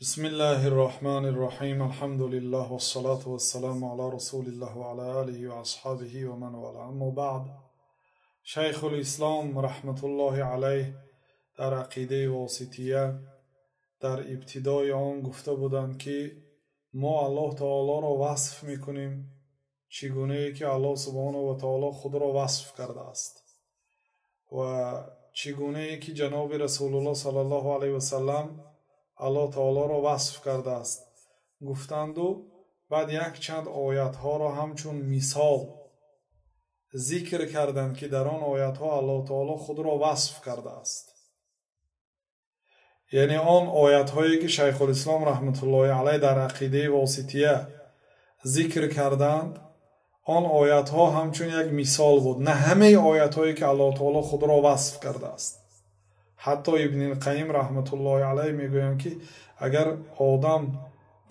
Бисмиллаҳир Роҳманир Роҳим. Алҳамдулиллаҳ вассалату вассаламу ала расулиллаҳ ва ала алиҳи ва асҳобиҳи ва ман вала. Аммо баъд. Шайхул Ислом раҳматуллоҳи алайҳ дар ақидаи Восития дар ибтидои он гуфта буданд, ки мо Аллоҳ таолоро васф мекунем, чӣ гунае ки Аллоҳ субҳонаҳу ва таоло худро васф кардааст ва чӣ гунае ки ҷаноби Расулуллоҳ саллаллоҳу алайҳи васаллам Аллоҳ таолоро васф кардааст гуфтанду баъд якчанд оятҳоро ҳамчун мисол зикр карданд, ки дар он оятҳо Аллоҳ таоло худро васф кардааст. Яъне он оятҳое ки Шайхулислом раҳматуллоҳи алайҳ дар ақидаи Восития зикр карданд, он оятҳо ҳамчун як мисол буд, на ҳамаи оятҳое ки Аллоҳ таоло худро васф кардааст. Ҳатто Ибни Қайим раҳматуллоҳи алайҳ мегӯянд, ки агар одам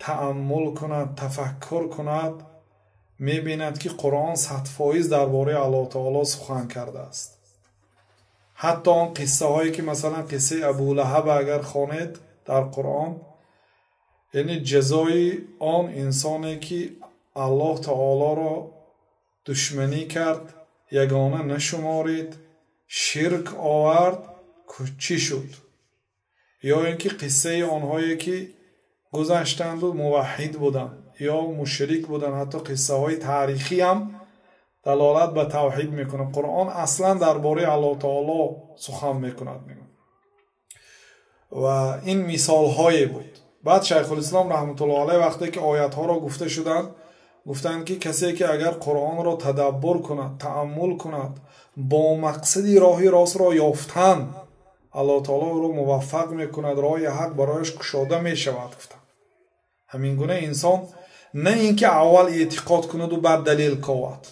тааммул кунад, тафаккур кунад, мебинад, ки Қуръон 100% дар бораи Аллоҳ таоло сухан кардааст. Ҳатто он қиссаҳое ки масалан қиссаи Абулаҳаб агар хонед дар Қуръон, яъне ҷазои он инсоне ки Аллоҳ таолоро душманӣ кард, ягона нашуморид, ширк овард, чӣ шуд? Ё ин ки қиссаи онҳое ки гузаштанду муваҳҳид буданд ё мушрик буданд, ҳатто қиссаҳои таърихӣ ҳам далолат ба тавҳид мекунад. Қуръон аслан дар бораи Аллоҳ таоло сухан мекунад, мегӯяд. Ва ин мисолҳое буд. Баъд Шайхулислом раҳматуллоҳи алайҳ вақте ки оятҳоро гуфта шуданд, гуфтанд, ки касе ки агар Қуръонро тадаббур кунад, тааммул кунад, бо мақсади роҳи ростро ёфтан, Аллоҳ таоло ӯро муваффақ мекунад, роҳи ҳақ барояш кушода мешавад, гуфтанд. Ҳамин гуна инсон на ин ки аввал эътиқод кунаду баъд далел ковад,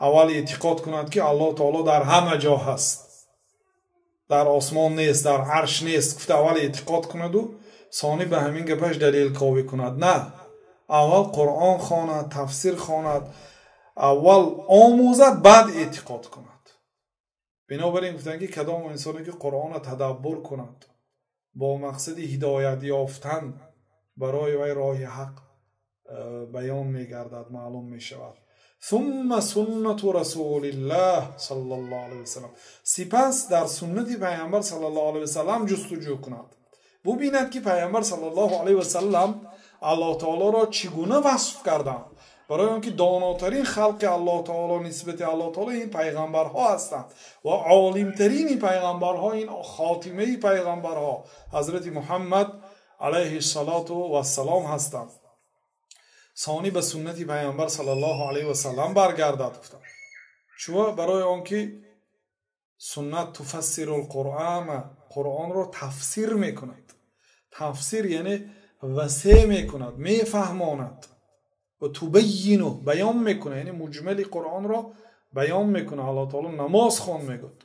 аввал эътиқод кунад, ки Аллоҳ таоло дар ҳама ҷо ҳаст, дар осмон нест, дар арш нест, гуфта аввал эътиқод кунаду сонӣ ба ҳамин гапаш далел ковӣ кунад. На, аввал Қуръон хонад, тафсир хонад, аввал омӯзад, баъд эътиқод кунад. Бинобар ин гуфтанд, ки кадом инсоне ки Қуръонро тадаббур кунад бо мақсади ҳидоят ёфтан, барои вай роҳи ҳақ баён мегардад, маълум мешавад. Сумма суннату расулиллаҳ саллаллоҳу алайҳи васаллам. Сипас дар суннати пайғамбар саллаллоҳу алайҳи васаллам ҷустуҷӯ кунад, бубинад, ки пайғамбар саллаллоҳу алайҳи васаллам Аллоҳ таолоро чӣ гуна васф карданд, барои он ки донотарин халқи Аллоҳ таоло нисбати Аллоҳ таоло ин пайғамбарҳо ҳастанд ва олимтарини пайғамбарҳо ин хотимаи пайғамбарҳо ҳазрати Муҳаммад алайҳи салоту вассалом ҳастанд. Сонӣ ба суннати пайғамбар саллаллоҳу алайҳи васаллам баргардад, гуфтанд. Чуво? Барои он ки суннат туфассирул қуръона, Қуръонро тафсир мекунад. Тафсир яъне васеъ мекунад, мефаҳмонад ва тубайину баён мекунад, яъне муҷмали Қуръонро баён мекунад. Аллоҳ таоло намоз хон мегӯяд.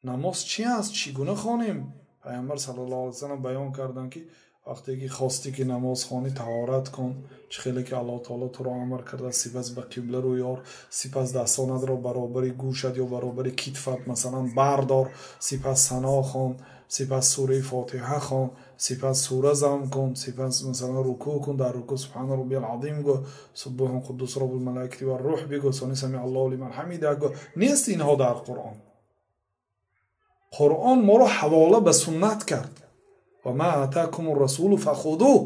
Намоз чи аст? Чӣ гуна хонем? Пайғамбар саллаллоҳу алайҳи васаллам баён карданд, ки вақте ки хостӣ ки намоз хонӣ, таҳорат кун, чӣ хеле ки Аллоҳ таоло туро амр кардааст, сипас ба қибла рӯ ёр, сипас дастонатро баробари гӯшат ё баробари китфат масалан бардор, сипас сано хон, сипас сураи Фотиҳа хон, сипас сура зам кун, сипас масалан рукӯъ кун, дар рукӯъ субҳана роббиял азим гӯ, суббуҳун қуддус роббул малоикати вар рӯҳ бигӯ, сони сами Аллоҳу лиман ҳамида гӯ. Нест инҳо дар Қуръон. Қуръон моро ҳавола ба суннат кард. Ва ма атакум расулу фахудуҳ.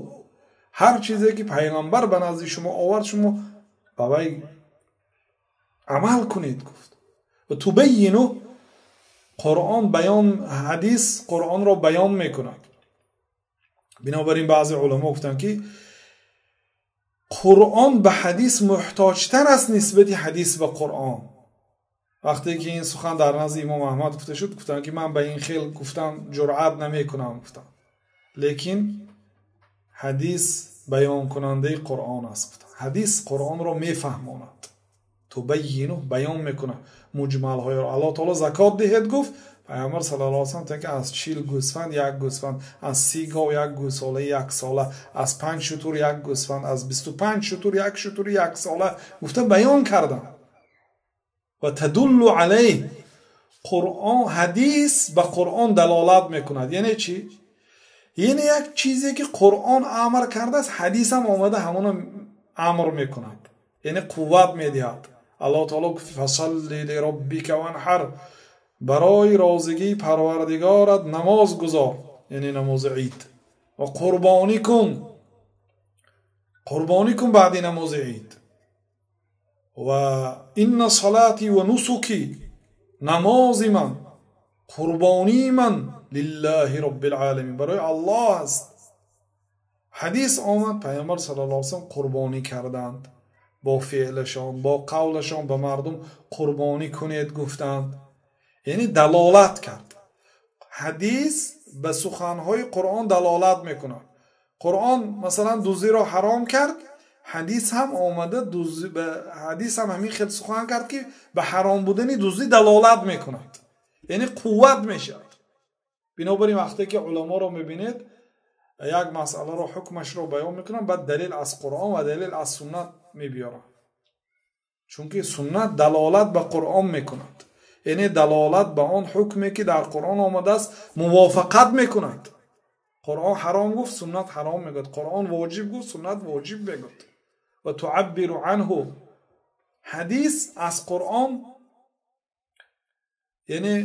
Ҳар чизе ки пайғамбар ба назди шумо овард, шумо ба вай амал кунед, гуфт. Ва тубайину, Қуръон баён, ҳадис Қуръонро баён мекунад. Бинобар ин баъзе уламо гуфтанд, ки Қуръон ба ҳадис муҳтоҷтар аст нисбати ҳадис ба Қуръон. Вақте ки ин сухан дар назди имом Аҳмад гуфта шуд, гуфтанд, ки ман ба ин хел гуфтан ҷуръат намекунам, гуфтанд. Лекин ҳадис баёнкунандаи Қуръон аст, гуфтанд. Ҳадис Қуръонро мефаҳмонад, тубайину баён мекунад муҷмалҳоеро. Аллоҳ таоло закот диҳед гуфт, пайғамбар саллаллоҳу алайҳи васаллам гуфтанд, ки аз 40 гӯсфанд як гӯсфанд, аз 30 гов як гӯсолаи яксола, аз 5 шутур як гӯсфанд, аз 25 шутур як шутури яксола гуфта баён карданд. Ва тадуллу алайҳ, Қуръон, ҳадис ба Қуръон далолат мекунад. Яъне чӣ? Яъне як чизе ки Қуръон амр кардааст, ҳадис ҳам омада ҳамонро амр мекунад, яъне қувват медиҳад. Аллоҳ таоло гуфт: фасалли лироббика ванҳар, барои розигии Парвардигорат намоз гузор, яъне намози ид, ва қурбонӣ кун, қурбонӣ кун баъди намози ид. Ва инна салати ва нусуки, намози ман, қурбонии ман лиллаҳи роббил оламин, барои Аллоҳ аст. Ҳадис омад, Пайғамбар саллаллоҳу алайҳи васаллам қурбонӣ карданд бо феълашон, бо қавлашон ба мардум қурбонӣ кунед гуфтанд. Яъне далолат кард. Ҳадис ба суханҳои Қуръон далолат мекунад. Қуръон масалан дуздиро ҳаром кард, ҳадис ҳам омада ҳадис ҳам ҳамин хел сухан кард, ки ба ҳаром будани дуздӣ далолат мекунад, яъне қувват мешавад. Бинобар ин вақте ки уламоро мебинед, як масъаларо ҳукмашро баён мекунанд, баъд далел аз Қуръон ва далел аз суннат мебиёранд. Чунки суннат далолат ба Қуръон мекунад, яъне далолат ба он ҳукме ки дар Қуръон омадааст мувофиқат мекунад. Қуръон ҳаром гуфт, суннат ҳаром мегӯяд. Қуръон воҷиб гуфт, суннат воҷиб мегӯяд. Ва туаббиру анҳу, ҳадис аз Қуръон, яъне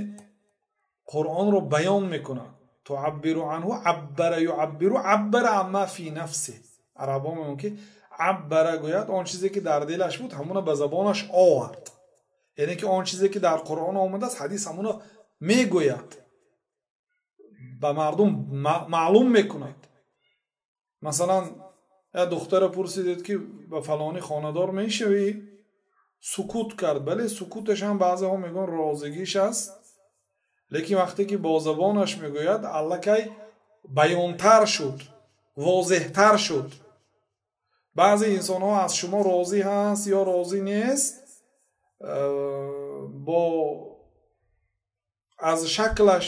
Қуръонро баён мекунад. Туаббиру анҳу, аббара юаббиру, аббара амма фи нафси. Арабҳо мегӯянд ки аббара гӯяд он чизе ки дар дилаш буд ҳамонро ба забонаш овард. Яъне ки он чизе ки дар Қуръон омадааст, ҳадис ҳамонро мегӯяд, ба мардум маълум мекунад. Масалан, як духтара пурсидед ки ба фалонӣ хонадор мешавӣ? Сукут кард. Бале, сукуташ ҳам баъзеҳо мегӯянд розигиш аст, лекин вақте ки бо забонаш мегӯяд, аллакай баёнтар шуд, возеҳтар шуд. Баъзе инсонҳо аз шумо розӣ ҳаст ё розӣ нест, бо аз шаклаш,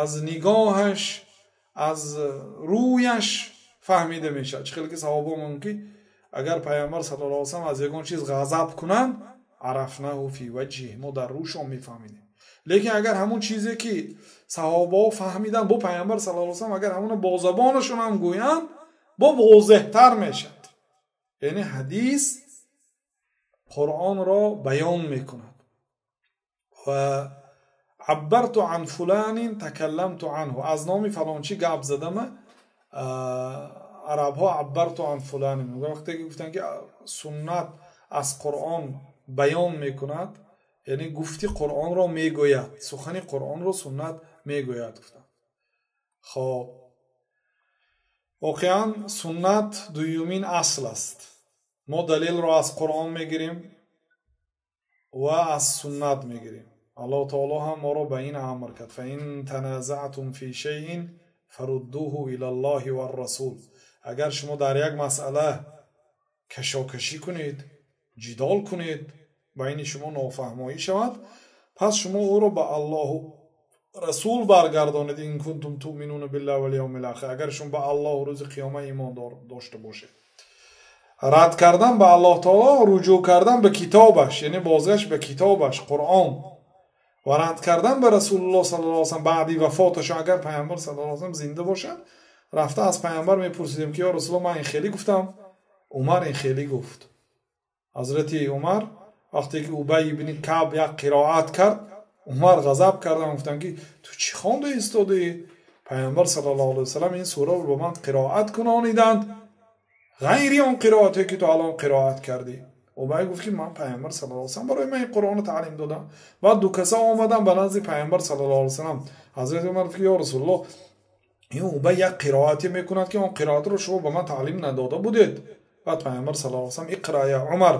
аз нигоҳаш, аз рӯяш фаҳмида мешавад. Чӣ хеле ки саҳобаҳо мегӯянд ки агар Пайғамбар саллаллоҳу алайҳи васаллам аз ягон чиз ғазаб кунанд, арафнаҳу фи ваҷҳиҳ, мо дар рӯшон мефаҳмидем. Лекин агар ҳамон чизе ки саҳобаҳо фаҳмиданд, бо Пайғамбар саллаллоҳу алайҳи васаллам агар ҳамонро бо забонашон ҳам гӯянд, бо возеҳтар мешавад. Яъне ҳадис Қуръонро баён мекунад. Ва аббарту ан фуланин такалламту анҳу, аз номи фалончӣ гап задама, арабҳо аббарту ан фуланин мегӯянд. Вақте ки гуфтанд ки суннат аз Қуръон баён мекунад, яъне гуфти Қуръонро мегӯяд, сухани Қуръонро суннат мегӯяд гуфтанд. Хоб, воқеан суннат дуюмин асл аст. Мо далелро аз Қуръон мегирем ва аз суннат мегирем. Аллоҳ таоло ҳам моро ба ин амр кард: фаин таназаътум фи шайъин фаруддуҳу илаллоҳи варрасул. Агар шумо дар як масъала кашокашӣ кунед, ҷидол кунед, байни шумо нофаҳмоӣ шавад, пас шумо ӯро ба Аллоҳу расул баргардонед. Ин кунтум туъминуна биллаҳи вал явмил охир, агар шумо ба Аллоҳу рӯзи қиёма имон дошта бошед. Рад кардан ба Аллоҳ таоло, руҷӯъ кардан ба китобаш, яъне бозгашт ба китобаш Қуръон, ва рад кардан ба Расулуллоҳ саллаллоҳу алайҳи васаллам баъди вафоташон. Агар Пайғамбар саллаллоҳу алайҳи васаллам зинда бошад, рафта аз Пайғамбар мепурсидем ки ё Расулуллоҳ, ман ин хеле гуфтам, Умар ин хеле гуфт. Ҳазрати Умар вақте ки Убай ибни Каъб як қироат кард, Умар ғазаб карданд, гуфтанд ки ту чӣ хонда истодаӣ? Пайғамбар саллаллоҳу алайҳи васаллам ин сураро ба ман қироат кунониданд, ғайри он қироате ки ту алон қироат кардӣ. Убай гуфт ки ман Пайғамбар саллаллоҳу алайҳи васаллам барои ман ин Қуръонро таълим додам. Баъд ду каса омаданд ба назди Пайғамбар саллаллоҳу алайҳи васаллам. Ҳазрати Умар гуфт ки ё Расулуллоҳ, ин Убай як қироате мекунад ки он қироатро шумо ба ман таълим надода будед. Баъд Пайғамбар саллаллоҳу алайҳи васаллам иқра я Умар,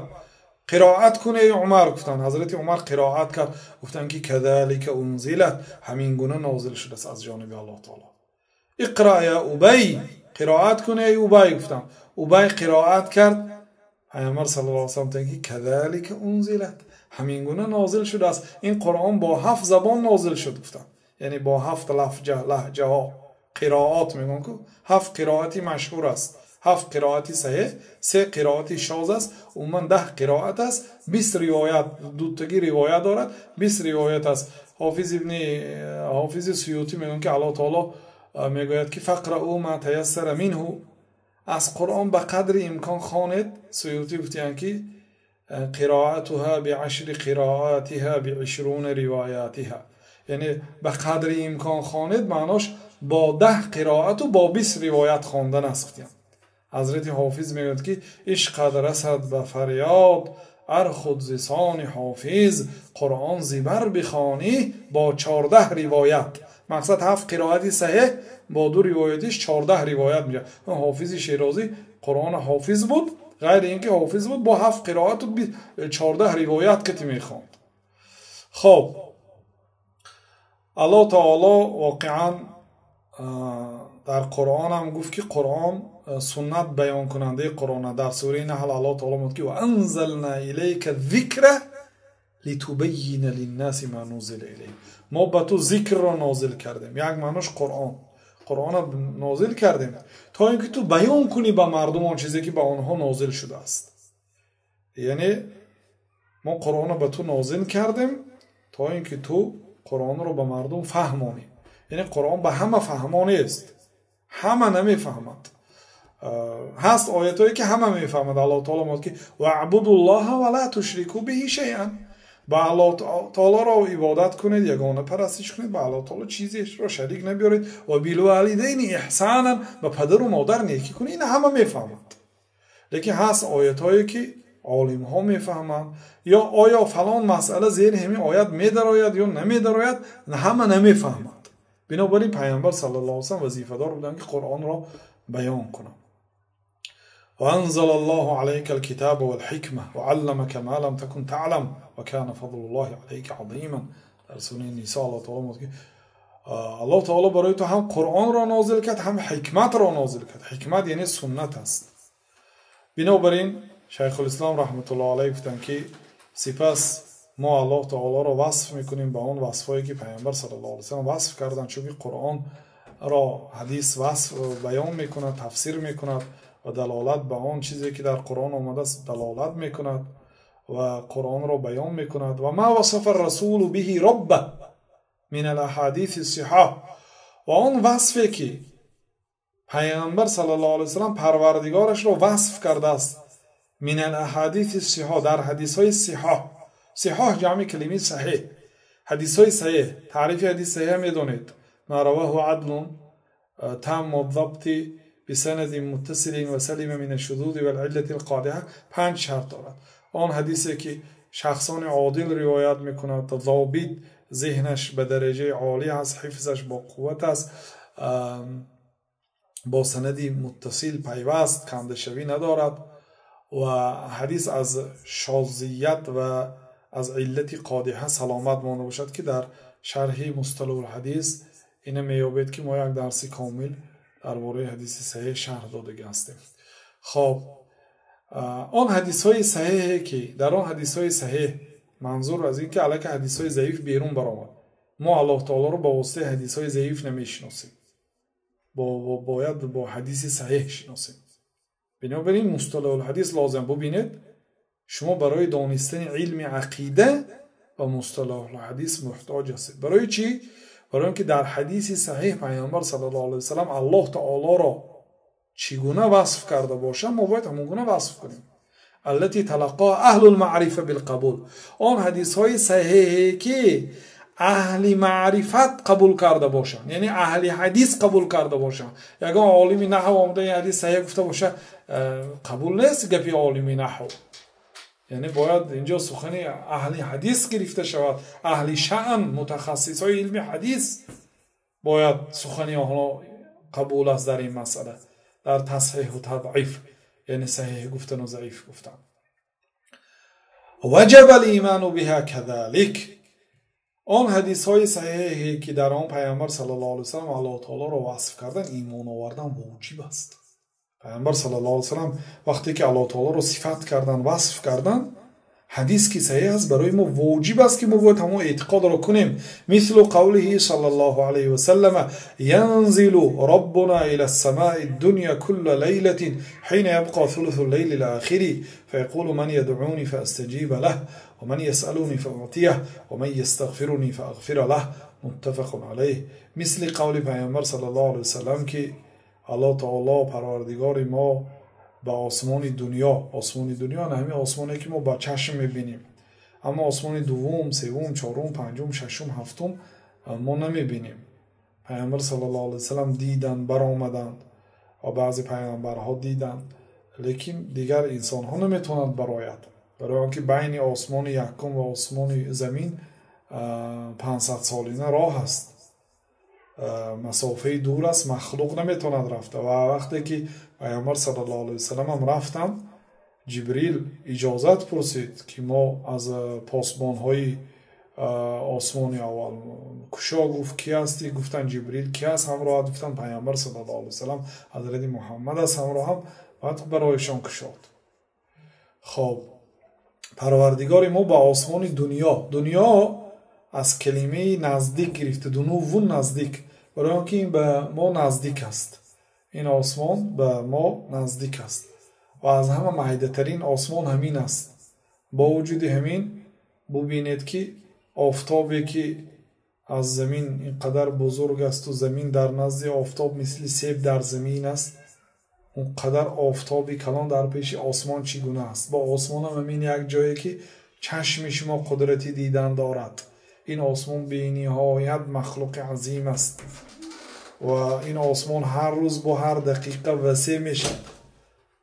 қироат кун эй Умар гуфтанд. Ҳазрати Умар қироат кард, гуфтанд ки кадалика унзилат, ҳамин гуна нозил шудааст аз ҷониби Аллоҳ таоло. Иқра я Убай, қироат кун эй Убай гуфтанд. Убай қироат кард. Пайғамбар саллаллоҳу алайҳи васаллам гуфтанд ки кадалика унзилат, ҳамин гуна нозил шудааст. Ин Қуръон бо 7 забон нозил шуд гуфтанд, яъне бо 7 лаҳҷаҳо қироат мегӯянд ку 7 қироати машҳур аст, 7 қироати саҳеҳ, 3 қироати шоз аст, умуман 10 қироат аст, 20 ривоят, дутагӣ ривоят дорад, 20 ривоят аст. Ҳофиз ибни Ҳофизи Суютӣ мегӯянд ки Аллоҳ таоло мегӯяд ки фақраъу ма таяссара минҳу, аз Қуръон ба қадри имкон хонед. Суютӣ гуфтиянд ки қироатуҳа биашри қироатиҳа биишруна ривоятиҳа, яъне ба қадри имкон хонед маънош бо 10 қироату бо 20 ривоят хондан аст гуфтиянд. Ҳазрати Ҳофиз мегӯяд ки ишқад расад ба фарёд ар худ зисони ҳофиз, Қуръон зибар бихонӣ бо 14 ривоят. Мақсад 7 қироати саҳеҳ бо 2 ривоятиш 14 ривоят мешавад. Ҳофизи Шерозӣ Қуръон ҳофиз буд, ғайри ин ки ҳофиз буд бо 7 қироату 14 ривоят кати мехонд. Хоб, Аллоҳ таоло воқеан дар Қуръон ҳам гуфт ки Қуръон суннат баёнкунандаи Қуръон. Дар сураи Наҳл Аллоҳ таоло мегӯяд ки ва анзална илайка зикра литубаййина линнаси ма нузила илайҳим. Мо ба ту зикрро нозил кардем, як маънош Қуръон, Қуръонро нозил кардем то ин ки ту баён кунӣ ба мардум он чизе ки ба онҳо нозил шудааст. Яъне мо Қуръонро ба ту нозил кардем то ин ки ту Қуръонро ба мардум фаҳмонӣ. Яъне Қуръон ба ҳама фаҳмонест, ҳама намефаҳмад. Ҳаст оятҳое ки ҳама мефаҳмад. Аллоҳ таоло мегӯяд ки ваъбудуллоҳа ва ла тушрику биҳи шайъан, ба Аллоҳ таолоро ибодат кунед, ягона парастиш кунед, ба Аллоҳ таоло чизеро шарик набиёред, ва билвалидайни иҳсанан, ба падару модар некӣ кунед. Ина ҳама мефаҳмад. Лекин ҳаст оятҳое ки олимҳо мефаҳманд, ё оё фалон масъала зери ҳамин оят медарояд ё намедарояд, ҳама намефаҳмад. Бинобар ин Пайғамбар саллаллоҳу алайҳи васаллам вазифадор буданд ки Қуръонро баён кунанд. وأنزل الله عليك الكتاب والحكمة وعلمك ما لم تكن تعلم وكان فضل الله عليك عظيما. در سوره نساء الله تعالی میگه الله تعالی برای تو هم قرآن را نازل کرد هم حکمت را نازل کرد. حکمت یعنی سنت است. بنابراین شیخ الاسلام رحمت الله علیه گفتند که سپس ما الله تعالی را وصف میکنیم به آن وصفایی که پیامبر صلی الله علیه و سلم وصف کردند، چون قرآن را حدیث وصف بیان میکند، تفسیر میکند و دلالت به آن چیزی که در قرآن آمده است دلالت میکند و قرآن را بیان میکند. و ما وصف الرسول به ربه من الاحادیث الصحاح، و آن وصفی که پیامبر صلی الله علیه و سلم پروردگارش را وصف کرده است، من الاحادیث الصحاح، در حدیث های صحاح. صحاح جمع کلمه صحیح، حدیث های صحیح. تعریف حدیث صحیح میدونید، ما رواه عدل تام الضبط بسند متصل و سلیم من الشذوذ والعلة القادحة، 5 شرط دارد. آن حدیثی که شخصان عادل روایت میکند، ضابط، ذهنش به درجه عالی است، حفظش با قوت است، با سندی متصل پیوست، کندشوی ندارد و حدیث از شاذیت و از علت قادحه سلامت مانده باشد که در شرح مصطلح الحدیث اینه میابید که ما یک درسی کامل درباره حدیث صحیح شرح دادگی هستیم. خب آن حدیث های صحیحی که در آن حدیث های صحیح، منظور از این که علیه حدیث های ضعیف بیرون برآمد، ما الله تعالی رو با واسطه حدیث های ضعیف نمیشناسیم، باید با حدیث صحیح شناسیم. بنابراین مصطلح الحدیث لازم. ببینید شما برای دانستن علم عقیده و مصطلح الحدیث محتاج هستید. برای چی؟ برای اینکه در حدیث صحیح پیامبر صلی الله علیه و سلم الله تعالی را چگونه وصف کرده باشه ما باید همون گونه وصف کنیم. التي تلقا اهل المعرفه بالقبول، آن حدیث های صحیحی که اهل معرفت قبول کرده باشند، یعنی اهل حدیث قبول کرده باشند. یگان عالم نحو آمده این حدیث صحیح گفته باشه قبول نیست گپی عالم نحو. یعنی باید اینجا سخن اهل حدیث گرفته شود، اهل شأن، متخصص های علم حدیث باید سخن آنها قبول است در این مسئله، در تصحیح و تضعیف، یعنی صحیح گفتن و ضعیف گفتن. وجب الایمان بها كذلك، آن حدیث های صحیحی که در آن پیامبر صلی الله علیه و سلم الله تعالی را وصف کردن ایمان آوردن واجب است. پیامبر صلی الله علیه و سلم وقتی که الله تعالی را صفت کردن، وصف کردن، حدیث که صحیح است برای ما واجب است که ما باید همون اعتقاد را کنیم. مثل قوله صلی الله علیه و سلم ينزل ربنا الى السماء الدنيا كل ليلة حين يبقى ثلث الليل الآخر فيقول من يدعوني فاستجيب له ومن يسألني فأعطيه ومن يستغفرني فأغفر له. Муттафақун алайҳ. Мисли қавли Пайғамбар саллаллоҳу алайҳи васаллам, ки Аллоҳ таоло Парвардигори мо ба осмони дунё, осмони дунё на ҳамин осмоне ки мо ба чашм мебинем, аммо осмони дуввум, севум, чорум, панҷум, шашум, ҳафтум мо намебинем. Пайғамбар саллаллоҳу алайҳи васаллам диданд, баромаданд ва баъзе пайғамбарҳо диданд, лекин дигар инсонҳо наметавонанд барояд, барои он ки байни осмони якум ва осмони замин 500 солина роҳ аст, масофаи дур аст, махлуқ наметавонад рафта. Ва вақте ки Пайғамбар саллаллоҳу алайҳи васаллам ҳам рафтанд, Ҷибрил иҷозат пурсид, ки мо аз посбонҳои осмони аввал кушо. Гуфт: ки ҳастӣ? Гуфтанд: Ҷибрил. Ки аст ҳамроҳат? Гуфтанд: Пайғамбар саллаллоҳу алайҳи васаллам, ҳазрати Муҳаммад аст ҳамроҳам. Баъд барояшон кушод. Хоб, Парвардигори мо ба осмони дунё, дунё аз калимаи наздик гирифта, дунуввун наздик, барои он ки ин ба мо наздик аст, ин осмон ба мо наздик аст ва аз ҳама майдатарин осмон ҳамин аст. Бо вуҷуди ҳамин бубинед, ки офтобе ки аз замин ин қадар бузург асту замин дар назди офтоб мисли себ дар замин аст, он қадар офтоби калон дар пеши осмон чӣ гуна аст? Бо осмонам ҳамин як ҷое ки чашми шумо қудрати дидан дорад. Ин осмон бениҳоят махлуқи азим аст ва ин осмон ҳар рӯз бо ҳар дақиқа васеъ мешавад.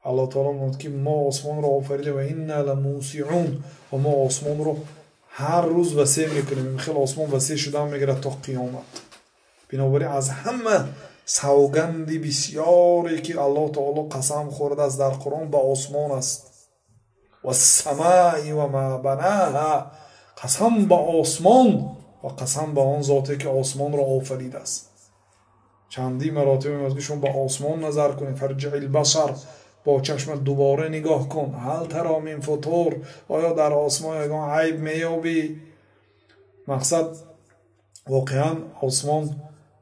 Аллоҳ таоло мегӯяд, ки мо осмонро офаридем ва инна ламусиун, ва мо осмонро ҳар рӯз васеъ мекунем. Ин хел осмон васеъ шудан мегирад то қиёмат. Бинобар ин аз ҳама савганди бисёре ки Аллоҳ таоло қасам хӯрдааст дар Қуръон, ба осмон аст. Вассамаи ва ма банаҳа, қасам ба осмон ва қасам ба он зоте ки осмонро офаридааст. Чандин маротиба мегӯяд, ки шумо ба осмон назар кунед, фарҷиил басар, бо чашмат дубора нигоҳ кун, ҳал таро мин футур, оё дар осмон ягон айб меёбӣ? Мақсад, воқеан осмон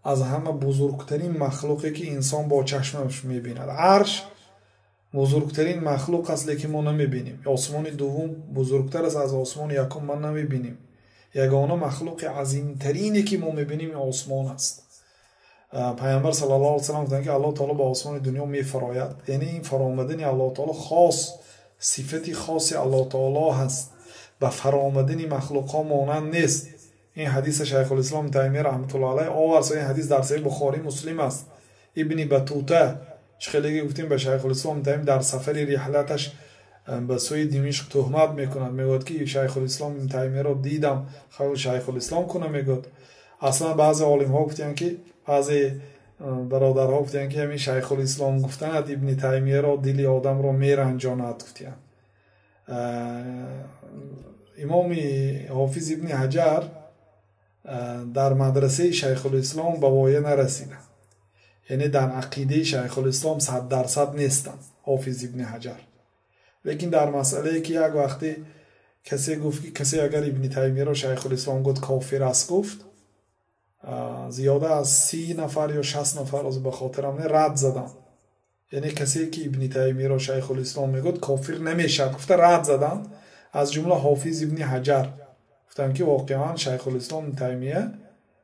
аз ҳама бузургтарин махлуқе ки инсон бо чашмаш мебинад. Арш бузургтарин махлуқ аст, лекин мо намебинем. Осмони дуввум бузургтар аст аз осмони якум, ма намебинем. Ягона махлуқи азимтарине ки мо мебинем осмон аст. Пайғамбар саллаллоҳу алайҳи васаллам гуфтанд, ки Аллоҳ таоло ба осмони дунё мефарояд. Яъне ин фаромадани Аллоҳ таоло хос, сифати хоси Аллоҳ таоло ҳаст, ба фаромадани махлуқҳо монанд нест. Ин ҳадиса Шайхулислом Таймия раҳматуллоҳи алайҳ овард. Ин ҳадис дар Саҳиҳи Бухорӣ, Муслим аст. Ибни Батута, чӣ хелеги гуфтем, ба Шайхулислом Таймия дар сафари риҳлаташ ба сӯи Димишқ туҳмат мекунад, мегӯяд, ки Шайхулислом Таймияро дидам, Шайхулислом куна мегӯяд. Аслан баъзе олимҳо гуфтанд, ки баъзе бародарҳо гуфтанд, ки ҳамин Шайхулислом гуфтанад Ибни Таймияро дили одамро меранҷонад, гуфтанд. Имоми Ҳофиз Ибни Ҳаҷар дар мадрасаи Шайхулислом ба воя нарасиданд, яъне дар ақидаи Шайхулислом 100% нестанд Ҳофиз Ибни Ҳаҷар. Лекин дар масъалае ки як вақте касе гуфт, ки касе агар Ибни Таймияро Шайхулислом гуфт, кофир аст, гуфт, зиёда аз 30 нафар ё 60 нафар, аз ба хотирам не, рад заданд. Яъне касе ки Ибни Таймияро Шайхулислом мегӯяд, кофир намешавад, гуфта рад заданд. Аз ҷумла Ҳофиз Ибни Ҳаҷар гуфтанд, ки воқеан Шайхулислом Таймия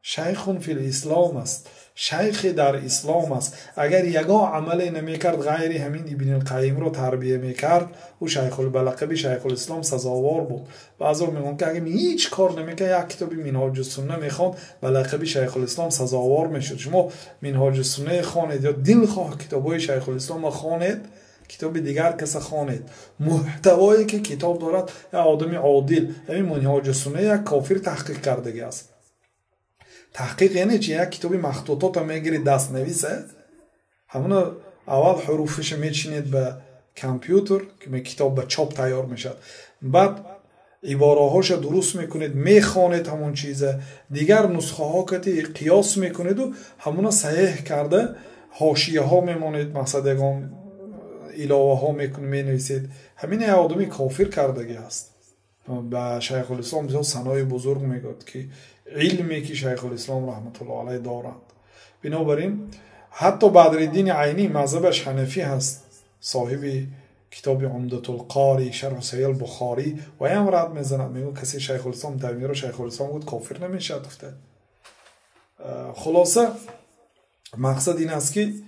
шайхун фил ислом аст, шайхе дар ислом аст. Агар ягон амале намекард ғайри ҳамин Ибни Қайимро тарбия мекард, ӯ шайхул ба лақаби Шайхулислом сазовор буд. Баъзеҳо мегӯянд, ки агар ҳеҷ кор намекард, як китоби Минҳоҷусунна мехонд, ба лақаби Шайхулислом сазовор мешуд. Шумо Минҳоҷусунна хонед ё дилхоҳ китобҳои Шайхулисломро хонед, китоби дигар каса хонед, муҳтавое ки китоб дорад, як одами одил, ҳамин Минҳоҷусунна як кофир таҳқиқ кардагӣ аст. Таҳқиқ яъне чи? Як китоби махтутота мегиред, дастнависа, ҳамуна аввал ҳуруфаша мечинед ба компютер, китоб ба чоп тайёр мешавад, баъд ибораҳоша дуруст мекунед, мехонед ҳамон чиза, дигар нусхаҳо кати қиёс мекунеду ҳамуна саҳеҳ карда ҳошияҳо мемонед, мақсад ягон иловаҳо менависед. Ҳамин як одами кофир кардагӣ аст. Ба Шайхулислом бисёр санои бузург мегӯяд, ки илме ки Шайхулислом раҳматуллоҳ алайҳ доранд. Бинобар ин ҳатто Бадриддини Айнӣ, мазҳабаш ҳанафӣ ҳаст, соҳиби китоби Умдатулқори, шарҳу Саҳиҳ Бухорӣ, ваям рад мезанад, мегӯяд касе Шайхулислом Таймияро Шайхулислом гуфт, кофир намешавад, гуфта. Хулоса, мақсад ин аст, ки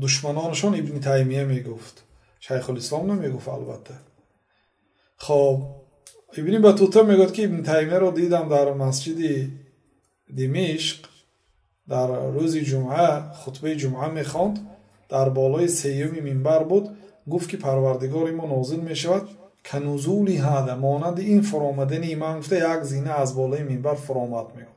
душманонашон Ибни Таймия мегуфт, Шайхулислом намегуфт, албатта. Хоб, Ибни Батута мегӯяд, ки Ибни Таймияро дидам дар масҷиди Димишқ, дар рӯзи ҷумъа хутбаи ҷумъа мехонд, дар болои сеюми минбар буд. Гуфт, ки Парвардигори мо нозил мешавад, كنزولي هذا, монанди ин фуромадани ман, гуфта, як зина аз болои минбар фуромад мегӯяд.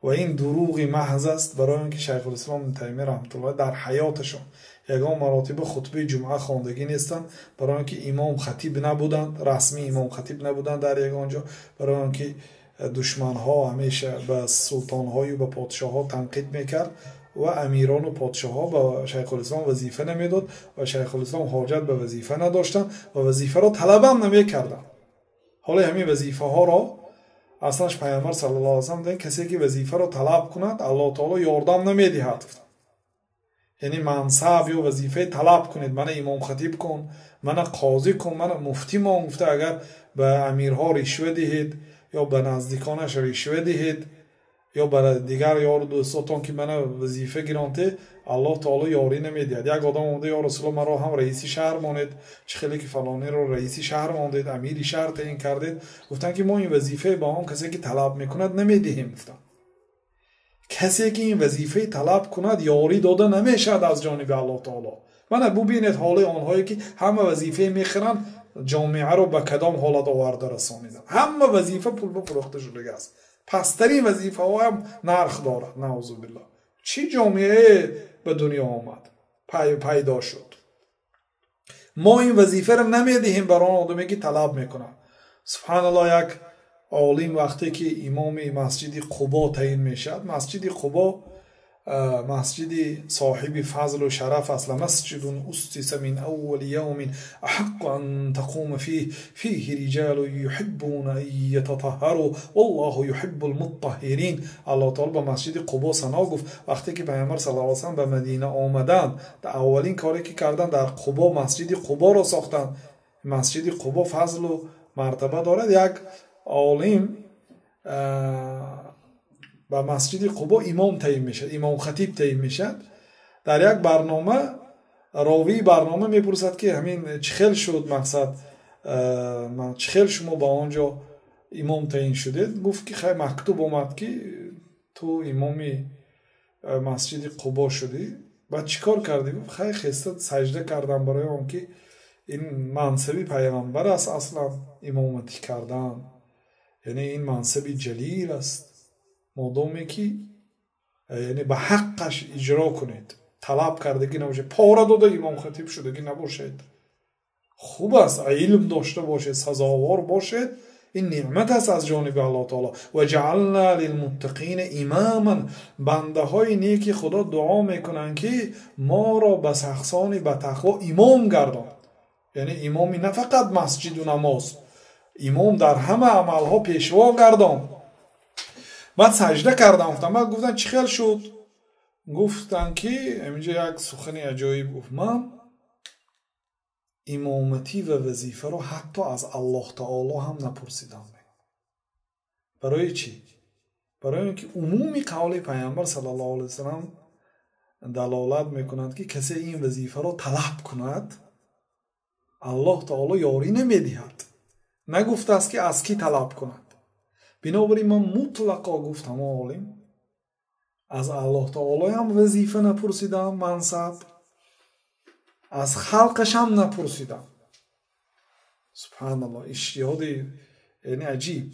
Ва ин дурӯғи маҳз аст, барои он ки Шайхулислом Ибни Таймия раҳматуллоҳ дар ҳаёташон ягон маротиба хутбаи ҷумъа хондагӣ нестанд, барои он ки имом хатиб набуданд, расмӣ имом хатиб набуданд дар ягон ҷо, барои он ки душманҳо ҳамеша ба султонҳою ба подшоҳҳо танқид мекард ва амирону подшоҳҳо ба Шайхулислом вазифа намедод ва Шайхулислом ҳоҷат ба вазифа надоштанд ва вазифаро талабам намекарданд. Ҳоло ҳамин вазифаҳоро аслаш Пайғамбар саллаллоҳу алайҳи васаллам, касе ки вазифаро талаб кунад, Аллоҳ таоло ёрдам намедиҳад. Яъне мансаб ё вазифаи талаб кунед, мана имомхатиб кун, мана қозӣ кун, мана муфтӣ мон гуфта, агар ба амирҳо ришва диҳед ё ба наздиконаш ришва диҳед ё ба дигар ёру дӯстотон, ки мана вазифа гиронте, Аллоҳ таоло ёрӣ намедиҳад. Як одам омада: «Ё Расулулло, маро ҳам раиси шаҳр монед, чӣ хеле ки фалониро раиси шаҳр мондед, амири шаҳр таъин кардед». Гуфтанд, ки мо ин вазифае ба он касе ки талаб мекунад, намедиҳем. Гуфтанд, касе ки ин вазифаи талаб кунад, ёрӣ дода намешавад аз ҷониби Аллоҳ таоло. Мана бубинед ҳоли онҳое ки ҳама вазифае мехӯранд, ҷомеаро ба кадом ҳолат оварда расониданд. Ҳама вазифа пул ба фурӯхта шудагааст, пасттарин вазифаҳо ҳам нарх дорад. Наузу биллоҳ, чӣ ҷомеае ба дунё омад, пайдо шуд? Мо ин вазифаро намедиҳем бар он одаме ки талаб мекунад. Субҳаналлоҳ, як олим вақте ки имоми масҷиди Қубо таъин мешавад, масҷиди Қубо масҷиди соҳиби фазлу шараф аст. لمسجد أسس من أول يوم أحق أن تقوم فيه، فيه رجال يحبون أن يتطهروا والله يحب المطهرين. Аллоҳ таоло ба масҷиди Қубо сано гуфт. Вақте ки Пайғамбар саллаллоҳу алайҳи васаллам ба Мадина омаданд, аввалин коре ки карданд, дар Қубо масҷиди Қуборо сохтанд. Масҷиди Қубо фазлу мартаба дорад. Як олим ба масҷиди Қубо имом таъин мешавад, имомхатиб таъин мешавад. Дар як барнома ровии барнома мепурсад, ки ҳамин чӣ хел шуд, мақсад, чӣ хел шумо ба он ҷо имом таъин шудед? Гуфт, ки хай, мактуб омад, ки ту имоми масҷиди Қубо шудӣ. Баъд чӣ кор кардӣ? Гуфт: «Хай, хеста саҷда кардам, барои он ки ин мансаби Пайғамбар аст, аслан имоматӣ кардан, яъне ин мансаби ҷалил аст, модоме ки, яъне, ба ҳаққаш иҷро кунед, талаб кардагӣ набошед, пора дода имомхатиб шудагӣ набошед, хуб аст, илм дошта бошед, сазовор бошед, ин неъмат аст аз ҷониби Аллоҳ таоло. وجعلنا للمتقين إماما. Бандаҳои неки Худо дуо мекунанд, ки моро ба шахсони ба тақво имом гардон. Яъне имоми на фақат масҷиду намоз, имом дар ҳама амалҳо, пешво гардон. Баъд саҷда кардам, гуфтам. Баъд гуфтанд, чӣ хел шуд? Гуфтанд, ки инҷо як сухани аҷоиб гуфт: «Ман имоматӣ ва вазифаро ҳатто аз Аллоҳ таоло ҳам напурсидам». Барои чӣ? Барои он ки умуми қавли Пайғамбар саллаллоҳу алайҳи васаллам далолат мекунад, ки касе ин вазифаро талаб кунад, Аллоҳ таоло ёрӣ намедиҳад. Нагуфтааст, ки аз кӣ талаб кунад. Бинобар ин ман мутлақо, гуфт ҳамон олим, аз Аллоҳ таолоям вазифа напурсидам, мансаб, аз халқашам напурсидам. Субҳаналлоҳ, иҷтиҳоди, яъне, аҷиб.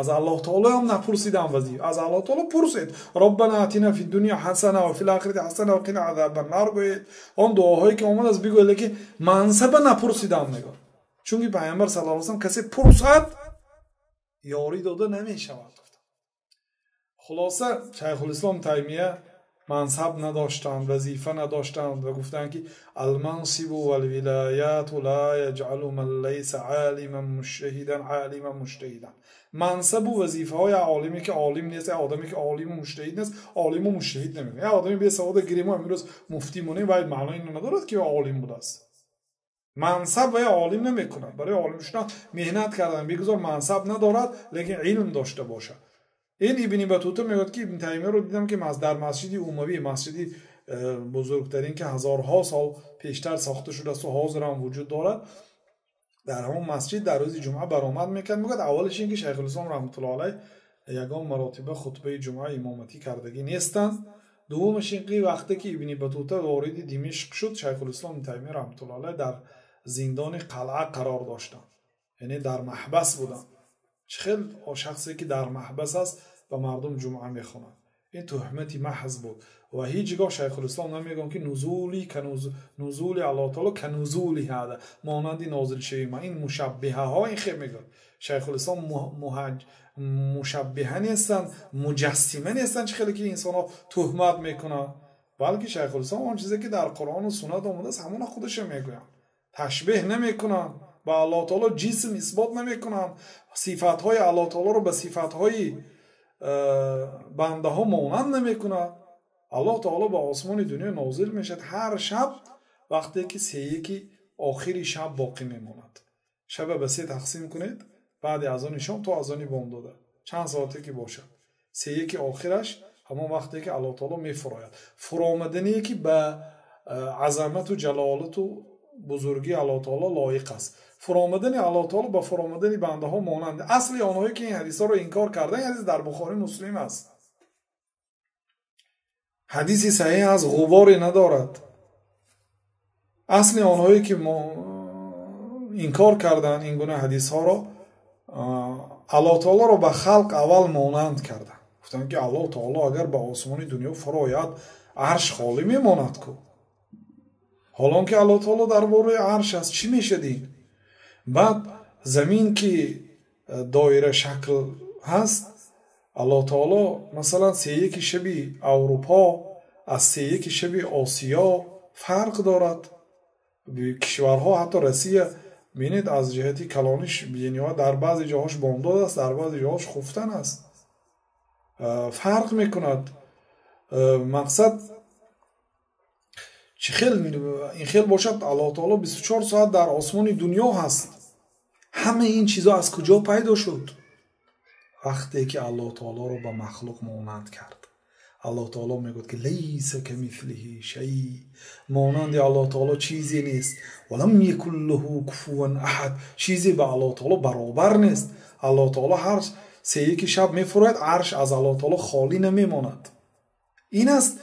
Аз Аллоҳ таолоям напурсидам вазифа. Аз Аллоҳ таоло пурсед: ربنا آتنا في الدنيا حسنة وفي الآخرة حسنة وقنا عذاب النار гӯед, он дуоҳое ки омадааст, бигӯед, лекин мансаба напурсидам, мегӯяд, чунки Пайғамбар саллаллоҳу алайҳи васаллам: «Касе пурсад, ёрӣ дода намешавад», гуфтанд. Хулоса, Шайхулислом Таймия мансаб надоштанд, вазифа надоштанд ва гуфтанд, ки المنصب والولايات لا يجعل من ليس عالما مجتهدا عالما مجتهدا. Мансабу вазифаҳо як олиме ки олим нест, як одаме ки олиму муҷтаҳид нест, олиму муҷтаҳид намекунад. Як одами бесавода гирему имрӯз муфтӣ монем, вай маънои инро надорад, ки олим будааст. Мансаб вай олим намекунад. Барои олим шудан меҳнат кардан. Бигузор мансаб надорад, лекин илм дошта бошад. Ин Ибни Батута мегӯяд, ки Ибни Таймияро дидам, ки дар масҷиди Умавӣ, масҷиди бузургтарин, ки ҳазорҳо сол пештар сохта шудааст ва ҳозир ҳам вуҷуд дорад, дар ҳамон масҷид дар рӯзи ҷумъа баромад мекард. Мегӯяд, аввалаш ин ки Шайхулислом раҳматуллоҳи алайҳ ягон маротиба хутбаи ҷумъа имоматӣ кардагӣ нестанд. Дуввумаш ин ки вақте ки Ибни Батута вориди Димишқ шуд, Шайхулислом Ибни Таймия раҳматуллоҳи алайҳ дар зиндони қалъа қарор доштанд, яъне дар маҳбас буданд. Чӣ хел шахсе ки дар маҳбас аст ба мардум ҷумъа мехонад? Ин туҳмати маҳз буд ва ҳеҷ гоҳ Шайхулислом намегӯяд, ки нузули Аллоҳ таоло канузули ҳада, монанди нозилшавии ман. Ин мушаббиҳаҳо ин хел мегӯяд. Шайхулислом мушаббиҳа нестанд, муҷассима нестанд, чӣ хеле ки инсонҳо туҳмат мекунанд, балки Шайхулислом он чизе ки дар Қуръону суннат омадааст, ҳамона худашо мегӯянд, ташбеҳ намекунанд, ба Аллоҳ таоло ҷисм исбот намекунанд, сифатҳои Аллоҳ таолоро ба сифатҳои бандаҳо монанд намекунад. Аллоҳ таоло ба осмони дунё нозил мешавад ҳар шаб, вақте ки сеяки охири шаб боқӣ мемонад. Шаба ба се тақсим кунед, баъди азони шом то азони бомдода чанд соате ки бошад, сеяки охираш ҳамон вақте ки Аллоҳ таоло мефурояд. Фуромадание ки ба азамату ҷалолату бузургии Аллоҳ таоло лоиқ аст. Фуромадани Аллоҳ таоло ба фуромадани бандаҳо монанд. Асли онҳое ки ин ҳадисҳоро инкор карданд, ин ҳадис дар Бухорӣ Муслим аст. Ҳадиси саҳеҳ аст, ғуборе надорад. Асли онҳое ки инкор карданд ин гуна ҳадисҳоро, Аллоҳ таолоро ба халқ аввал монанд карданд. Гуфтанд ки Аллоҳ таоло агар ба осмони дунё фурояд, арш холӣ мемонад ку. Ҳолон ки Аллоҳ таоло дар бораи арш аст, чӣ мешад ин? Баъд замин ки доира шакл ҳаст, Аллоҳ таоло масалан сеяки шаби Аврупо аз сеяки шаби Осиё фарқ дорад. Кишварҳо, ҳатто Россия бинед, аз ҷиҳати калониш бениҳоят дар баъзе ҷоҳош бомдод аст, дар баъзе ҷоҳош хуфтан аст, фарқ мекунад. Мақсад чӣ хел ин хел бошад, Аллоҳ таоло 24 соат дар осмони дунё ҳаст. Ҳамаи ин чизо аз куҷо пайдо шуд? Вақте ки Аллоҳ таолоро ба махлуқ монанд кард. Аллоҳ таоло мегӯяд ки лайса камислиҳи шай, монанди Аллоҳ таоло чизе нест. Ва лам якун лаҳу куфуван аҳад, чизе ба Аллоҳ таоло баробар нест. Аллоҳ таоло ҳар сеяки шаб мефурояд, арш аз Аллоҳ таоло холӣ намемонад. Ин аст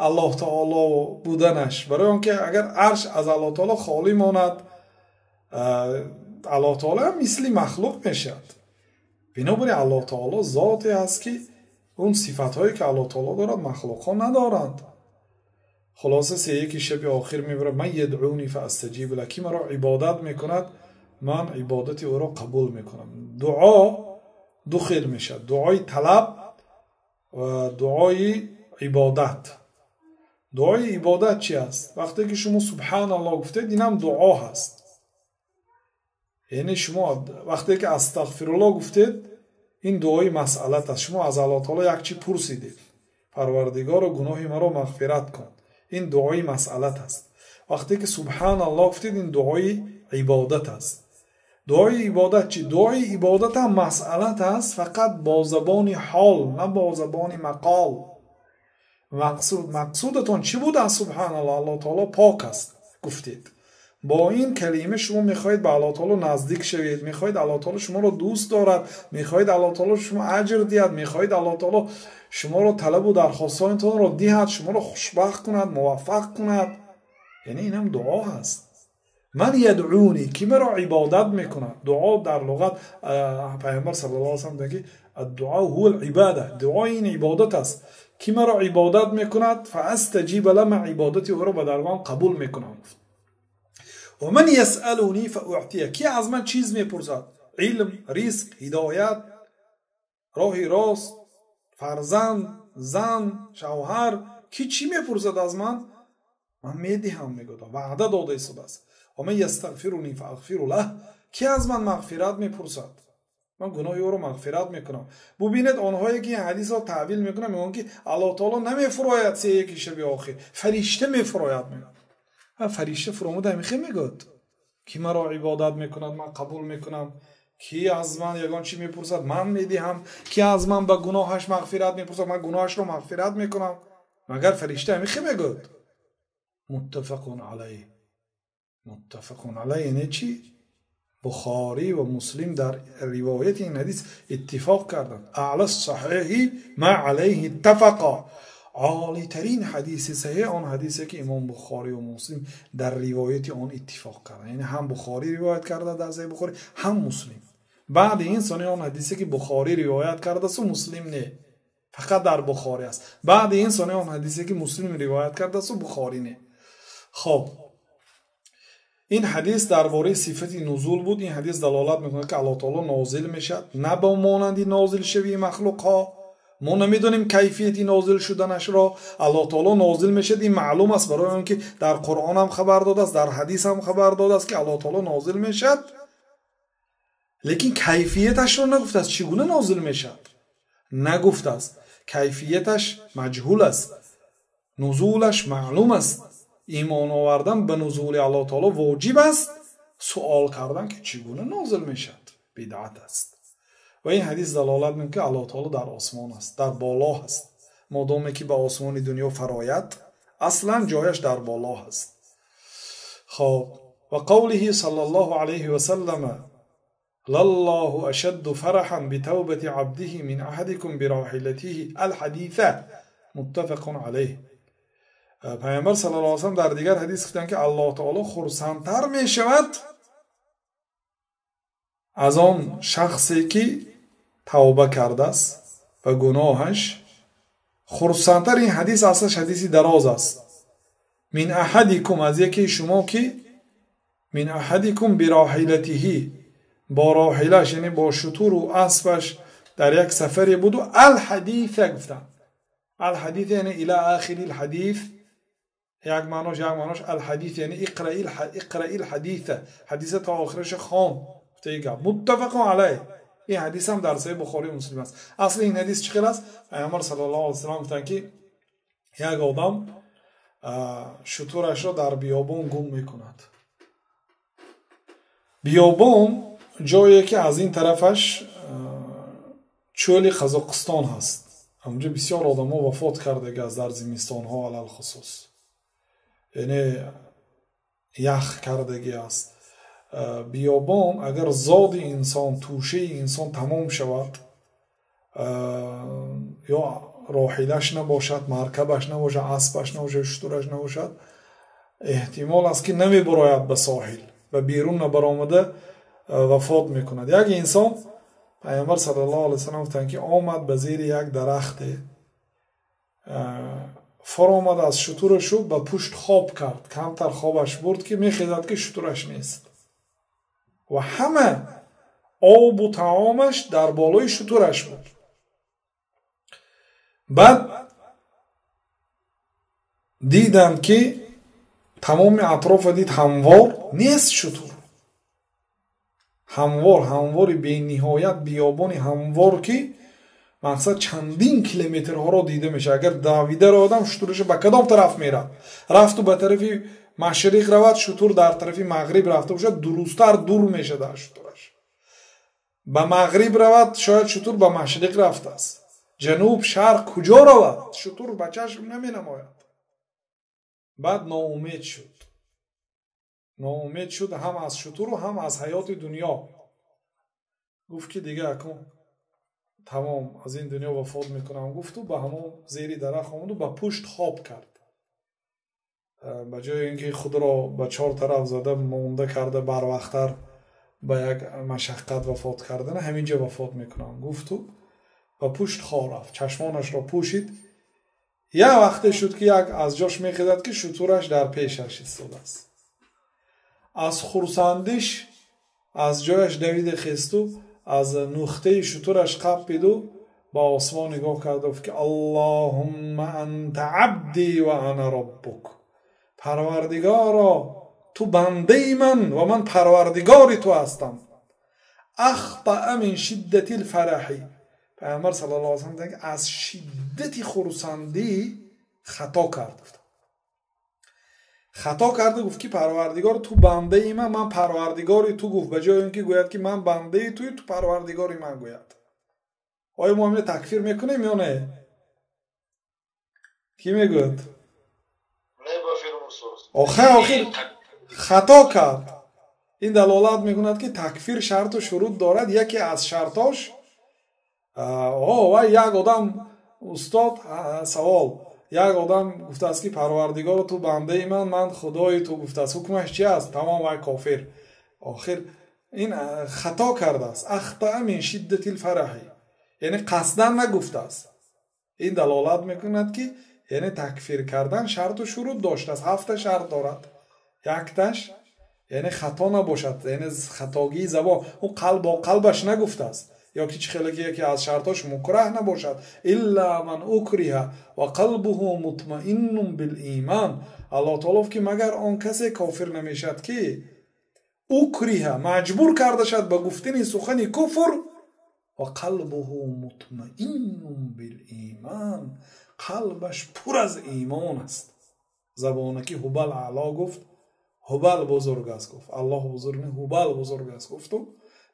Аллоҳ таоло буданаш. Барои он ки агар арш аз Аллоҳ таоло холӣ монад, Аллоҳ таоло ҳам мисли махлуқ мешавад. Бинобар ин Аллоҳ таоло зоте аст ки он сифатҳое ки Аллоҳ таоло дорад, махлуқҳо надоранд. Хулоса сеяки шаби охир мебарад, ман ядъуни фаастаҷиб ла, ки маро ибодат мекунад, ман ибодати ӯро қабул мекунам. Дуо ду хел мешавад: дуои талаб ва дуои ибодат. Дуои ибодат чи аст? Вақте ки шумо субҳаналлоҳ гуфтед, инам дуо ҳаст. Яъне шумо вақте ки астағфируллоҳ гуфтед, ин дуои масъалат аст. Шумо аз Аллоҳ таоло як чи пурсидед: Парвардигоро, гуноҳи маро мағфират кун. Ин дуои масъалат аст. Вақте ки субҳаналлоҳ гуфтед, ин дуои ибодат аст. Дуои ибодат чи? Дуои ибодат ҳам масъалат аст, фақат бо забони ҳол, на бо забони мақол. Мақсудатон чӣ буд аз субҳаналлоҳ? Аллоҳ таоло пок аст гуфтед. Бо ин калима шумо мехоҳед ба Аллоҳ таоло наздик шавед, мехоҳед Аллоҳ таоло шуморо дӯст дорад, мехоҳед Аллоҳ таоло шумо аҷр диҳад, мехоҳед Аллоҳ таоло шуморо талабу дархостҳоятонро диҳад, шуморо хушбахт кунад, муваффақ кунад. Яъне инам дуо ҳаст. Ман ядъуни, ки маро ибодат мекунад. Дуо дар луғат Пайғамбар саллаллоҳу алайҳи васаллам мегӯяд ки ад-дуо ҳува ал-ибода, дуо ин ибодат аст. Ки маро ибодат мекунад, фаастаҷиба ла, ман ибодати ӯро ба даргоҳам қабул мекунам. Ва ман ясъалуни фауътия, ки аз ман чиз мепурсад? Илм, ризқ, ҳидоят, роҳи рост, фарзанд, зан, шавҳар, ки чӣ мепурсад аз ман? Ман медиҳам, мегӯяд, ваъда дода истодааст. Ва ман ястағфируни фаағфиру лаҳ, ки аз ман мағфират мепурсад? Ман гуноҳи ӯро мағфират мекунам. Бубинед, онҳое ки ин ҳадисро таъвил мекунанд, мегӯянд ки Аллоҳ таоло намефурояд сеяки шаби охир, фаришта мефурояд, мегӯяд. Фаришта фуромада ҳамин хел мегӯяд, ки маро ибодат мекунад, ман қабул мекунам. Ки аз ман ягон чӣ мепурсад, ман медиҳам. Ки аз ман ба гуноҳаш мағфират мепурсад, ман гуноҳашро мағфират мекунам. Магар фаришта ҳамин хел мегӯяд? Муттафақун алайҳ. Муттафақун алайҳ яъне чӣ? Бухорӣ ва Муслим дар ривояти ин ҳадис иттифоқ карданд. Аъло саҳиҳи ма алайҳи иттафақа. Олитарин ҳадиси саҳиҳ он ҳадисе ки имом Бухорӣ ва Муслим дар ривояти он иттифоқ карданд. Яъне ҳам Бухорӣ ривоят карда дар саҳиҳи Бухорӣ, ҳам Муслим. Баъди ин сони он ҳадисе ки Бухорӣ ривоят кардааст, Муслим не, фақат дар Бухорӣ аст. Баъди ин сони он ҳадисе ки Муслим ривоят кардааст, Бухорӣ не. Хоб, ин ҳадис дар бораи сифати нузул буд. Ин ҳадис далолат мекунад ки Аллоҳ таоло нозил мешавад, на ба монанди нозилшавии махлуқҳо. Мо намедонем кайфияти нозил шуданашро. Аллоҳ таоло нозил мешавад, ин маълум аст, барои он ки дар Қуръон ҳам хабар додааст, дар ҳадис ҳам хабар додааст ки Аллоҳ таоло нозил мешавад, лекин кайфияташро нагуфтааст. Чӣ гуна нозил мешавад нагуфтааст. Кайфияташ маҷҳул аст, нузулаш маълум аст. Имон овардан ба нузули Аллоҳ таоло воҷиб аст. Суол кардан ки чӣ гуна нозил мешавад бидъат аст. Ва ин ҳадис далолат мекунад ки Аллоҳ таоло дар осмон аст, дар боло аст. Модоме ки ба осмони дунё фарояд, аслан ҷояш дар боло аст. Хоб, ва қавлиҳи саллаллоҳу алайҳи васаллама лаллоҳу ашадду фараҳан битавбати абдиҳи мин аҳадикум бироҳилатиҳи алҳадиса муттафақун алайҳ. Пайғамбар саллаллоҳу алайҳи васаллам дар дигар ҳадис гуфтанд ки Аллоҳ таоло хурсандтар мешавад аз он шахсе ки тавба кардааст ба гуноҳаш. Хурсандтар, ин ҳадис аслаш ҳадиси дароз аст. Мин аҳадикум, аз якеи шумо ки мин аҳадикум бироҳилатиҳи, бо роҳилаш, яъне бо шутуру аспаш дар як сафаре буду. Алҳадиса гуфтанд. Алҳадис яъне ила ахири лҳадис, як маънош алҳадис яъне иқраи лҳадиса, ҳадиса то охираша хон гуфтаи гап. Муттафақун алайҳ. Ин ҳадис ҳам дар саҳиҳи Бухорӣ Муслим аст. Асли ин ҳадис чӣ хел аст? Пайғамбар саллаллоҳу алайҳи васаллам гуфтанд ки як одам шутурашро дар биёбон гум мекунад. Биёбон ҷое ки аз ин тарафаш чӯли Қазоқистон ҳаст. Ҳамонҷо бисёр одамо вафот кардаги аст дар зимистонҳо алалхусус, яъне ях кардаги аст. Биёбон агар зоди инсон, тӯшаи инсон тамом шавад, ё роҳилаш набошад, маркабаш набошад, аспаш набошад, шутураш набошад, эҳтимол аст ки намебарояд ба соҳил ва берун набаромада вафот мекунад. Як инсон, пайғамбар саллаллоҳу алайҳи васаллам гуфтанд ки омад ба зери як дарахте, фаромад аз шутурашу ба пушт хоб кард. Камтар хобаш бурд ки мехезад ки шутураш нест ва ҳама обу таомаш дар болои шутураш буд. Баъд диданд ки тамоми атрофа дид, ҳамвор нест шутур. Ҳамвор, ҳамвори бениҳоят биёбони ҳамвор ки мақсад чандин километрҳоро дида мешавад. Агар давида одам шутураша ба кадом тараф мерад, рафту ба тарафи машриқ равад, шутур дар тарафи мағриб рафта бошад, дурусттар дур мешавад аз шутураш. Ба мағриб равад, шояд шутур ба машриқ рафтааст. Ҷануб, шарқ куҷо равад, шутур ба чашм наменамояд. Баъд ноумед шуд. Ноумед шуд ҳам аз шутуру ҳам аз ҳаёти дунё. Гуфт ки дига акун тамом, аз ин дунё вафот мекунам гуфту ба ҳамон зери дарахт омаду ба пушт хоб кард. Ба ҷои ин ки худро ба чор тараф зада монда карда барвақттар ба як машаққат вафот кардана, ҳамин ҷо вафот мекунам гуфту ба пушт хоб рафт, чашмонашро пӯшид. Як вақте шуд ки як аз ҷош мехезад ки шутураш дар пешаш истодааст. Аз хурсандиш аз ҷояш давида хесту аз нуқтаи шутураш қаппиду ба осмон нигоҳ карда гуфт ки Аллоҳумма анта абди ва ана роббук. Парвардигоро, ту бандаи ман ва ман парвардигори ту ҳастам. Ахтаа мин шиддати лфараҳи. Пайғамбар саллаллоҳу алайҳи васаллам гуфтанд аз шиддати хурсандӣ хато кард. Хато карда гуфт ки парвардигор ту бандаи ман, ман парвардигори ту гуфт, ба ҷои он ки гӯяд ки ман бандаи туи, ту парвардигори ман гӯяд. Оё мо ҳамин такфир мекунем ё не? Кӣ мегӯяд? Охир хато кард. Ин далолат мекунад ки такфир шарту шурут дорад. Яке аз шартош вай як одам устод савол, як одам гуфтааст ки парвардигор ту бандаи ман, ман худои ту гуфтааст, ҳукмаш чи аст? Тамом, вай кофир. Охир ин хато кардааст. Ахтаа мин шиддатил фараҳи, яъне қасдан нагуфтааст. Ин далолат мекунад ки яъне такфир кардан шарту шурут доштааст. 7 шарт дорад. Якташ яъне хато набошад, яъне хатогии забон, ӯ қалб бо қалбаш нагуфтааст, ё ки чӣ хеле ки яке аз шартош мукраҳ набошад. Илла ман укриҳа ва қалбуҳу мутмаиннун билиман. Аллоҳ таоло ки магар он касе кофир намешавад ки укриҳа, маҷбур карда шавад ба гуфтани сухани куфр, ва қалбуҳу мутмаиннун билиман, қалбаш пур аз имон аст. Забонаки Ҳубал аъло гуфт, Ҳубал бузург аст гуфт, Аллоҳ бузург не, Ҳубал бузург аст гуфту,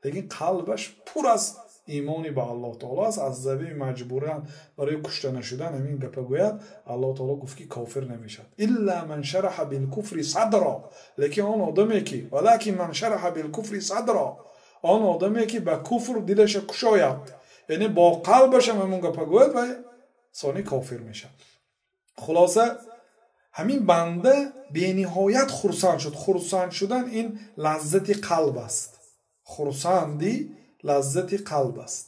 лекин қалбаш пур аз имони ба Аллоҳ таоло аст. Аз заби маҷбуран барои кушта нашудан ҳамин гапа гӯяд, Аллоҳ таоло гуфт ки кофир намешавад. Илла ман шараҳа билкуфри садро, лекин он одаме ки валакин ман шараҳа билкуфри садро, он одаме ки ба куфр дилаша кушояд, яъне бо қалбашам ҳамон гапа гӯяд, вай сони кофир мешавад. Хулоса ҳамин банда бениҳоят хурсанд шуд. Хурсанд шудан ин лаззати қалб аст. Хурсандӣ лаззати қалб аст.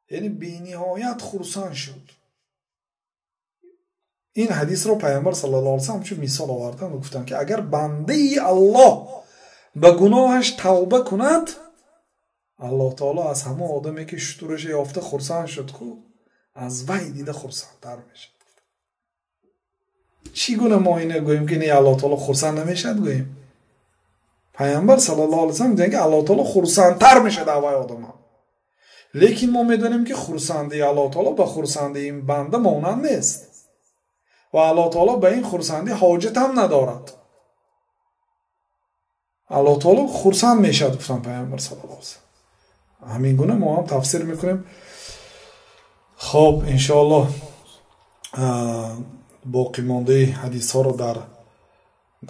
Яъне бениҳоят хурсанд шуд. Ин ҳадисро Пайғамбар саллаллоҳу алайҳи васаллам ҳамчун мисол оварданд ва гуфтанд ки агар бандаи Аллоҳ ба гуноҳаш тавба кунад, Аллоҳ таоло аз ҳамон одаме ки шутураша ёфта хурсанд шуд ку, аз вай дида хурсандтар мешавад. Чӣ гуна мо ина гӯем ки не, Аллоҳ таоло хурсанд намешавад гӯем? Пайғамбар саллаллоҳу алайҳи васаллам мегӯянд ки Аллоҳ таоло хурсандтар мешавад аз вай одама. Лекин мо медонем ки хурсандии Аллоҳ таоло ба хурсандии ин банда монанд нест ва Аллоҳ таоло ба ин хурсандӣ ҳоҷат ҳам надорад. Аллоҳ таоло хурсанд мешавад, гуфтанд Пайғамбар саллаллоҳу алайҳи васаллам. Ҳамин гуна мо ҳам тафсир мекунем. Хоб, иншоаллоҳ боқимондаи ҳадисҳоро дар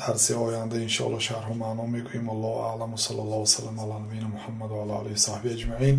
дарси оянда иншоаллоҳ шарҳу маъно мегӯем. Аллоҳу аълам, ва саллаллоҳу васаллам ала набийина Муҳаммад ва ала олиҳи ва саҳбиҳи аҷмаин.